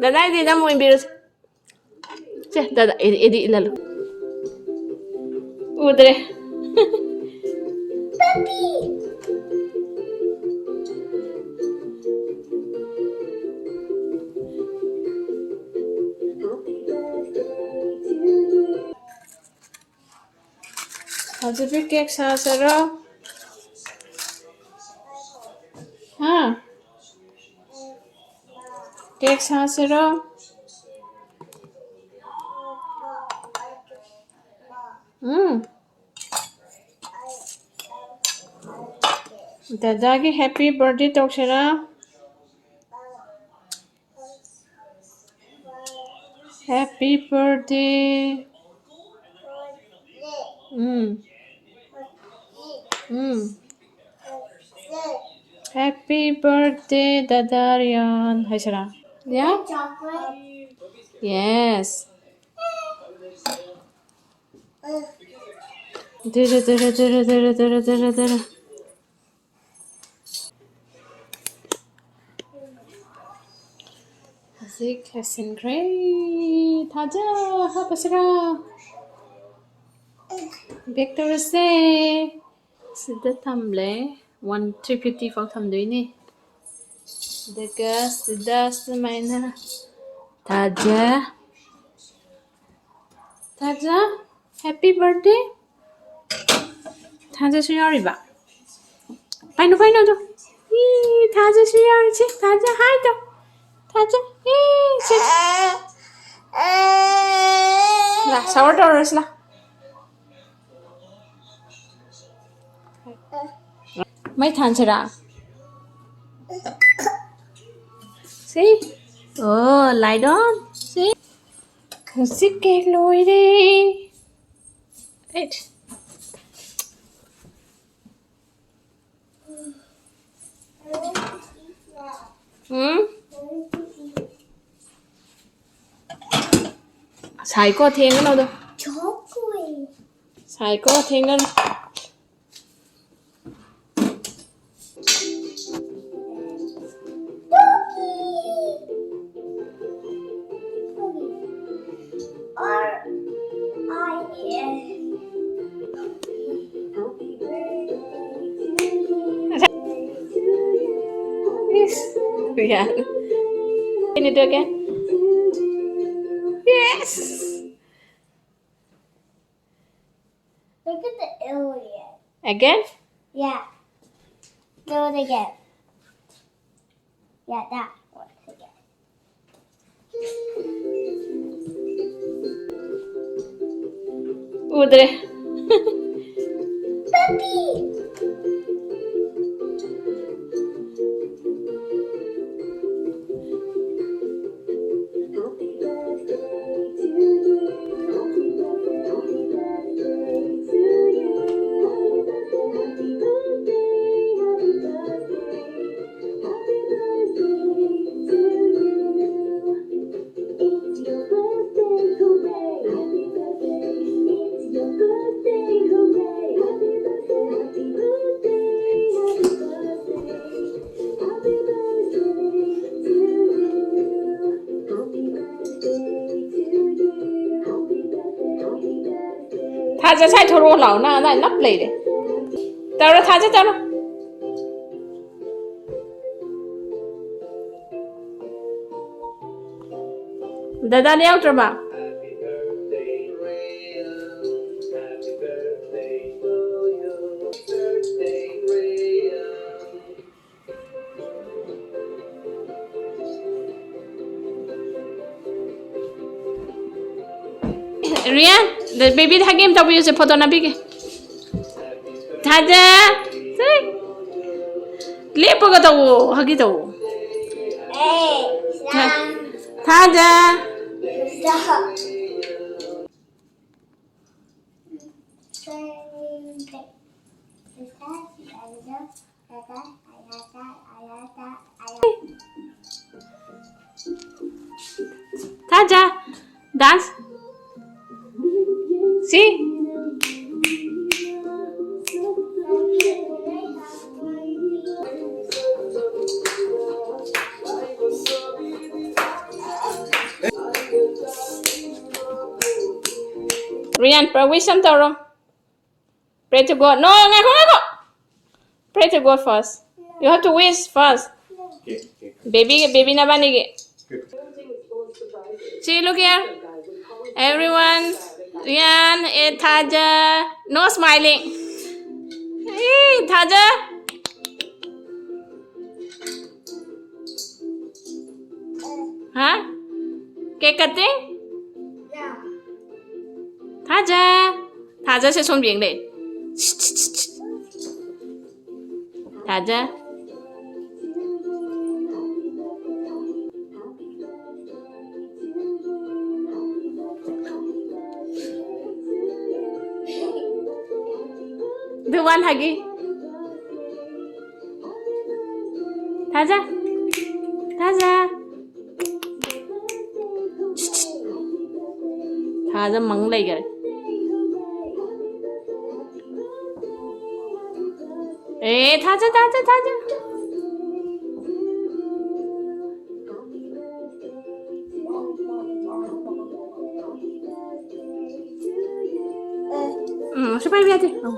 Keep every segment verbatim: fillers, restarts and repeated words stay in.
ꯀꯗꯥꯏꯗꯩ ꯅꯝꯃꯨ ꯏꯟꯕꯤꯔꯨꯁꯦ? ꯁꯦ, ꯗꯥꯗꯥ, ꯑꯦꯗꯤ, ꯑꯦꯗꯤ ꯏꯜꯍꯜꯂꯨ꯫ ꯎꯗ꯭ꯔꯦ꯫ ꯍꯧꯖꯤꯛꯇꯤ ꯀꯦꯛ ꯁꯥꯁꯤꯔꯣ? ꯍꯥ? ꯀꯦꯛ ꯁꯥꯁꯤꯔꯣ? ꯎꯝ꯫ ꯗꯥꯗꯥꯒꯤ happy birthday ꯇꯧꯁꯤꯔꯥ? Happy birthday. ꯎꯝ꯫ ꯎꯝ꯫ Happy birthday, ꯗꯥꯗꯥ ꯔꯤꯌꯥꯟ꯫ ꯍꯥꯏꯁꯤꯔꯥ? ꯌꯥ? Chocolate. Yes. ꯗꯔ, ꯗꯔ, ꯗꯔ꯫ ꯍꯧꯖꯤꯛ ꯂꯣꯏꯁꯤꯟꯈ꯭ꯔꯦ꯫ ꯊꯥꯖ ꯍꯥꯞꯄꯁꯤꯔꯥ? Bake ꯇꯧꯔꯁꯦ꯫ ꯁꯤꯗ ꯊꯝꯂꯦ꯫ One three fifty ꯐꯥꯎ ꯊꯝꯗꯣꯏꯅꯦ꯫ ꯑꯗꯨꯒ ꯁꯤꯗ ꯁꯨꯃꯥꯏꯅ ꯊꯥꯖ꯫ ꯊꯥꯖ, happy birthday꯫ ꯊꯥꯖꯁꯨ ꯌꯥꯎꯔꯤꯕ꯫ ꯄꯥꯏꯅꯨ, ꯄꯥꯏꯅꯨ ꯑꯗꯨ꯫ ꯏ, ꯊꯥꯖꯁꯨ ꯌꯥꯎꯔꯤꯁꯦ꯫ ꯊꯥꯖ, hi ꯇꯧ꯫ ꯊꯥꯖ, ꯏ, ꯁꯦ꯫ ꯂꯥ, shower ꯇꯧꯔꯁꯤ ꯂꯥ꯫ ꯃꯩ ꯊꯥꯟꯁꯤꯔꯥ? ꯁꯤ꯫ ꯑꯣ, light on꯫ ꯁꯤ꯫ ꯍꯧꯖꯤꯛ ꯀꯦꯛ ꯂꯣꯏꯔꯦ꯫ ꯑꯩꯠ꯫ ꯎꯝ? ꯁꯥꯏꯀꯣ, ꯊꯦꯡꯒꯅꯣ ꯑꯗꯣ꯫ Chocolate. ꯁꯥꯏꯀꯣ, ꯊꯦꯡꯒꯅꯨ꯫ Yeah. Can you do again? Yes. Look at the alien. Again? Yeah. Do it again. Yeah, that one again. ꯎꯗ꯭ꯔꯦ꯫ Puppy. ꯊꯥꯖ ꯁꯥꯏ ꯊꯣꯔꯛꯑꯣ ꯂꯥꯛꯑꯣ, ꯅꯪ ꯑꯗꯥꯏ ꯅꯞ ꯂꯩꯔꯦ꯫ ꯇꯧꯔꯣ, ꯊꯥꯖ ꯇꯧꯔꯣ꯫ ꯗꯗꯥꯅ ꯌꯥꯎꯗ꯭ꯔꯕ? ꯔꯤꯌꯥꯟ, ꯕꯦꯕꯤꯗ ꯍꯒ ꯑꯃ ꯇꯧꯕꯤꯌꯨꯁꯦ, ꯐꯣꯇꯣ ꯅꯝꯕꯤꯒꯦ꯫ ꯊꯥꯖ, ꯁꯤ꯫ ꯂꯦꯞꯄꯒ ꯇꯧꯋꯣ, ꯍꯒ ꯇꯧꯋꯣ꯫ Hey, stop. ꯊꯥꯖ꯫ Stop. ꯊꯥꯖ, dance꯫ See? ꯔꯤꯌꯥꯟ, ꯄ꯭ꯔ-, wish ꯑꯃ ꯇꯧꯔꯣ꯫ Pray to God. No, ꯉꯥꯏꯈꯣ, ꯉꯥꯏꯈꯣ꯫ Pray to God first. You have to wish first. Okay, okay. Baby, baby ꯅꯕꯥꯅꯤꯒꯤ. See, look here. Everyone. Rian, eh, Thaja. No smiling. Hey, Thaja. Huh? Cake cutting? Thaja. Thaja ꯁꯦ ꯁꯣꯝ ꯌꯦꯡ ꯂꯩ. Thaja. Do one huggy. Thaja. Thaja. Thaja ꯃꯪ ꯂꯩꯈꯔꯦ꯫ ꯑꯦ, Thaja, Thaja, Thaja. ꯎꯝ, ꯁꯤ ꯄꯥꯏꯕ ꯌꯥꯗꯦ꯫ ꯎꯝ꯫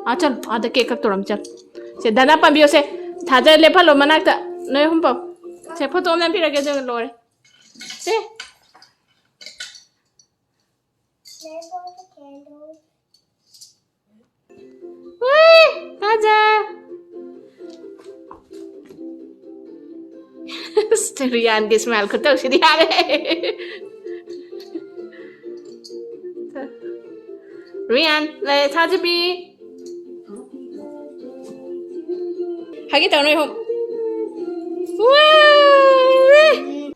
ꯑꯥ, ꯆꯠꯂꯣ꯫ ꯑꯥꯗ cake ꯀꯛꯇꯧꯔꯝ ꯆꯠꯂꯣ꯫ ꯁꯦ, ꯙꯅꯥ ꯄꯥꯝꯕꯤꯌꯣ ꯁꯦ꯫ ꯊꯥꯖ ꯂꯦꯞꯍꯜꯂꯣ ꯃꯅꯥꯛꯇ꯫ ꯅꯣꯏ ꯑꯍꯨꯝ ꯄꯥꯎ꯫ ꯁꯦ, photo ꯑꯃ ꯅꯝꯕꯤꯔꯒꯦ, ꯑꯗꯨꯒ ꯂꯣꯏꯔꯦ꯫ ꯁꯦ꯫ Where are the candles? ꯎꯏ, ꯊꯥꯖ꯫ ꯔꯤꯌꯥꯟꯒꯤ smile ꯈꯨꯇꯧꯁꯤꯗꯤ ꯌꯥꯔꯦ꯫ ꯔꯤꯌꯥꯟ, ꯂꯩ, ꯊꯥꯖꯕꯤ꯫ ꯍꯥꯏꯒꯦ ꯇꯧ ꯅꯣꯏ ꯑꯍꯨꯝ꯫ ꯎꯏ꯫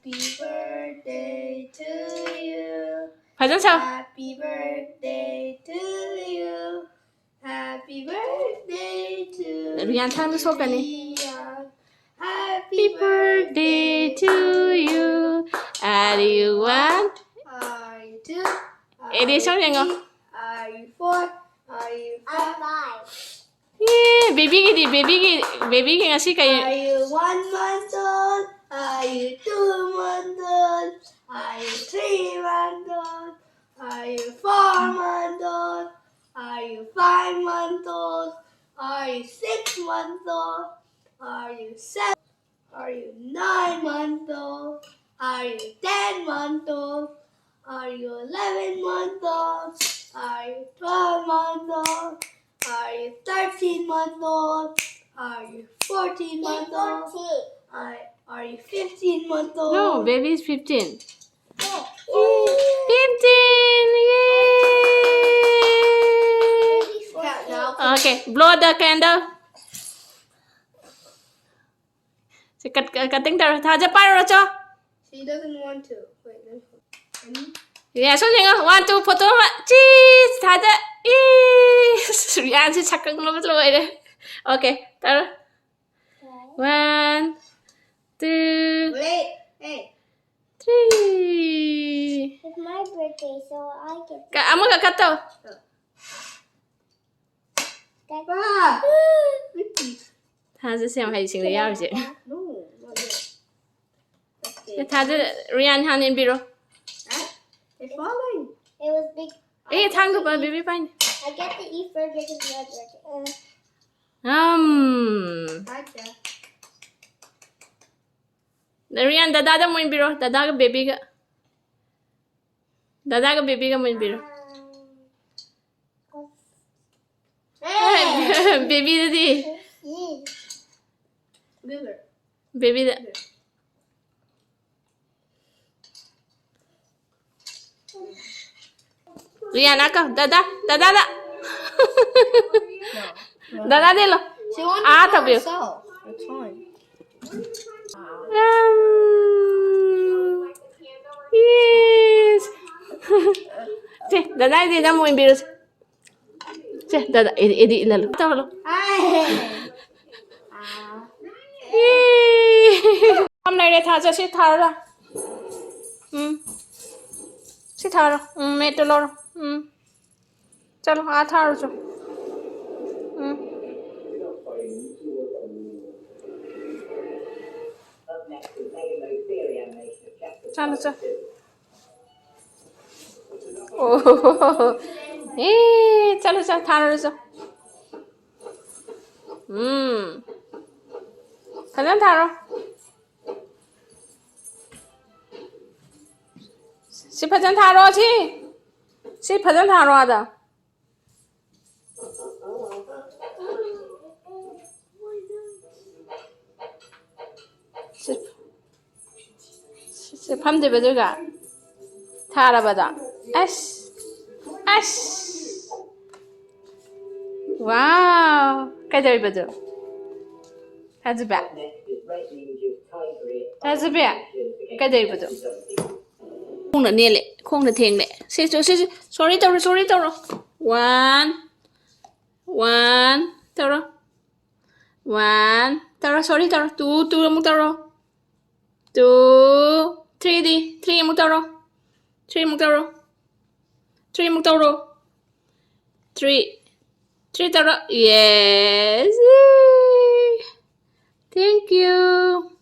Happy birthday to you. ꯐꯖꯅ ꯁꯥꯎ꯫ Happy birthday to you. Happy birthday to ꯔꯤꯌꯥꯟ ꯊꯥꯡꯗ ꯁꯣꯛꯀꯅꯤ꯫ Rian. Happy birthday to you. Are you one? Are you two? Are ꯑꯦꯗꯤ ꯁꯣꯝ ꯌꯦꯡꯉꯣ꯫ Three? Are you four? Are you five? ꯑꯦ, ꯕꯦꯕꯤꯒꯤꯗꯤ, ꯕꯦꯕꯤꯒꯤ, ꯕꯦꯕꯤꯒꯤ ꯉꯁꯤ ꯀꯩ? Are you one month old? Are you two month old? Are you three month old? Are you four month old? Are you five month old? Are you six month old? Are you seven? Are you nine month old? Are you ten month old? Are you eleven month old? Are you twelve month old? Are you thirteen month old? Are you fourteen month old? Are, are you fifteen month old? No, baby is fifteen. fifteen! Yay! Okay, blow the candle. ꯁꯤ ꯀꯠ-, cutting ꯇꯧꯔꯣ꯫ ꯊꯥꯖ ꯄꯥꯏꯔꯨꯔꯣ ꯆꯣ꯫ She doesn't want to. Wait, let me. ꯌꯥ, ꯁꯨꯝ ꯌꯦꯡꯉꯣ꯫ One, two, photo ꯑꯃ꯫ ꯆꯤꯁ! ꯊꯥꯖ꯫ ꯏꯁ! ꯔꯤꯌꯥꯟꯁꯤ ꯁꯛꯀꯪꯅꯕ ꯂꯣꯏꯔꯦ꯫ Okay, ꯇꯧꯔꯣ꯫ One, two, Wait. Hey. Three. It's my birthday, so I get ꯀ-, ꯑꯃꯒ cut ꯇꯧ꯫ ꯀꯠ-, Ah! ꯊꯥꯖꯁꯦ ꯌꯥꯝ ꯍꯩꯁꯤꯡꯅ ꯌꯥꯎꯔꯤꯁꯦ꯫ No, not yet. Okay. ꯊꯥꯖ, ꯔꯤꯌꯥꯟ ꯍꯥꯟꯅ ꯏꯟꯕꯤꯔꯣ꯫ Huh? It's falling. It was big. ꯑꯦ, ꯊꯥꯡꯗꯣ ꯄꯥꯏ, baby ꯄꯥꯏꯅꯤ꯫ I get to eat first because you have your, uh, um. Gotcha. ꯔꯤꯌꯥꯟ, ꯗꯗꯥꯗ ꯑꯃꯨꯛ ꯏꯟꯕꯤꯔꯣ, ꯗꯗꯥꯒ babyꯒ꯫ ꯗꯗꯥꯒ babyꯒ ꯑꯃꯨꯛ ꯏꯟꯕꯤꯔꯣ꯫ Hey! Babyꯗꯗꯤ꯫ Bigger. Babyꯗ꯫ ꯔꯤꯌꯥꯟ, ꯀꯧ꯫ ꯗꯗꯥ, ꯗꯗꯥꯗ꯫ ꯗꯗꯥꯗ ꯏꯜꯂꯣ꯫ She wants to ꯑꯥ, ꯇꯧꯕꯤꯌꯨ꯫ Herself. It's fine. Um. Yes. ꯁꯦ, ꯗꯗꯥ, ꯏꯗꯤ ꯅꯪ ꯑꯃꯨꯛ ꯏꯟꯕꯤꯔꯨꯁꯦ꯫ ꯁꯦ, ꯗꯗꯥ, ꯏꯗꯤ, ꯏꯗꯤ ꯏꯜꯍꯜꯂꯣ꯫ ꯇꯧꯍꯜꯂꯣ꯫ Hi. ꯌꯦ! ꯌꯥꯝ ꯂꯩꯔꯦ, ꯊꯥꯖ꯫ ꯁꯤ ꯊꯥꯔꯣ ꯂꯥꯎ꯫ ꯎꯝ꯫ ꯁꯤ ꯊꯥꯔꯣ꯫ ꯎꯝ, ꯃꯦꯠꯇꯣ ꯂꯧꯔꯣ꯫ ꯎꯝ꯫ ꯆꯠꯂꯣ, ꯑꯥ ꯊꯥꯔꯨ ꯆꯣ꯫ ꯎꯝ꯫ ꯆꯠꯂꯣ, ꯆꯠꯂꯣ꯫ ꯑꯣ꯫ ꯑꯦ, ꯆꯠꯂꯣ, ꯆꯠꯂꯣ, ꯊꯥꯔꯨꯔꯣ ꯆꯣ꯫ ꯎꯝ꯫ ꯐꯖꯅ ꯊꯥꯔꯣ꯫ ꯐꯖꯅ ꯊꯥꯔꯣ ꯁꯤ꯫ ꯁꯤ ꯐꯖꯅ ꯊꯥꯔꯣ ꯑꯥꯗ꯫ ꯁꯤ, ꯁꯤ, ꯁꯤ ꯐꯝꯗꯣꯏꯕ ꯑꯗꯨꯒ ꯊꯥꯔꯕꯗꯣ꯫ ꯑꯁ, ꯑꯁ꯫ ꯋꯥꯎ! ꯀꯩꯗꯧꯔꯤꯕꯗꯨ? ꯊꯥꯖꯕ? ꯊꯥꯖꯕ? ꯀꯩꯗꯧꯔꯤꯕꯗꯨ? ꯈꯣꯡꯅ ꯅꯦꯠꯂꯦ, ꯈꯣꯡꯅ ꯊꯦꯡꯂꯦ꯫ ꯁꯤ, ꯁꯤ, ꯁꯤ, ꯁꯤ, sorry ꯇꯧꯔꯣ, sorry ꯇꯧꯔꯣ꯫ One, one ꯇꯧꯔꯣ꯫ One ꯇꯧꯔꯣ, sorry ꯇꯧꯔꯣ꯫ Two, two ꯑꯃꯨꯛ ꯇꯧꯔꯣ꯫ Two, three ꯗꯤ, three ꯑꯃꯨꯛ ꯇꯧꯔꯣ꯫ Three ꯑꯃꯨꯛ ꯇꯧꯔꯣ꯫ Three ꯑꯃꯨꯛ ꯇꯧꯔꯣ꯫ Three, three ꯇꯧꯔꯣ꯫ Yes. Thank you.